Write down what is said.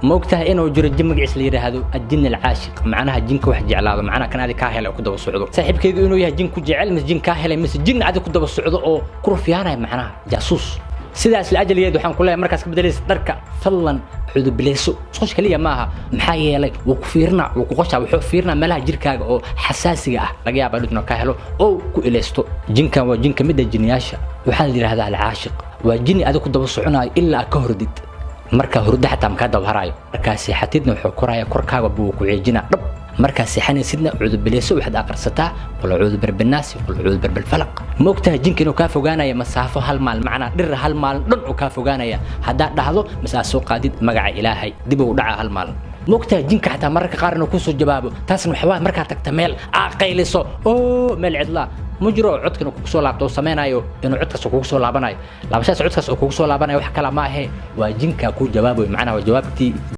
Ma ogtahay inuu jiro jin magaciis la yidhaahdo الجن العاشق? Macnaha jinka wax jeclaado, macnaha kan adi kaa helay oo ku daba socdo. Saaxiibkaygu, inuu yahay jin ku jecel mise jin kaa helay mise jin adi ku daba socdo oo ku rufiyaanaya, macnaha jaasuus. Sidaas la ajaligeed waxaan ku leeyahay, markaas ka bedelaysa dharka, fadlan cudubileyso. Isqosh kaliya maaha, maxaa yeelay wuu ku fiirinaa, wuu ku qoshaa, wuxuu fiirinaa meelaha jirkaaga oo xasaasiga ah. Laga yaabaa inuu kaa helo oo ku ilaysto. Jinkan waa jin ka mid ah jinniyaasha, waxaa la yidhahdaa العاشق. Waa jinni adi ku daba soconayo ilaa aad ka hordid. Markaa hurdo xataa makaa daba haraayo. Markaa seexatidna wuxuu koraya korkaaga buu ku ceejinaa dhab. Markaa seexanaysidna cudubileyso, waxaad aqrisataa قل أعوذ برب الناس, قل أعوذ برب الفلق. Ma ogtahay jinka inuu kaa fogaanaya masaafo hal maalin, macnaa dhir hal maalin dhan uu kaa fogaanaya, haddaad dhahdo mise aad soo qaadid magaca Ilaahay? Dib uu dhacaa hal maalin. Ma ogtahay jinka xataa mararka qaar inuu kusoo jawaabo? Taasna waxaa waaye markaa tagta meel aa qayliso oo meel cidlaa ma jiro, codkan uu kugu soo laabto oo samaynayo inuu codkaas kugu soo laabanayo. Laabashadas codkaas oo kugu soo laabanayo wax kala ma ahe, waa jinka kuu jawaabayo, macnaha waa jawaabtii.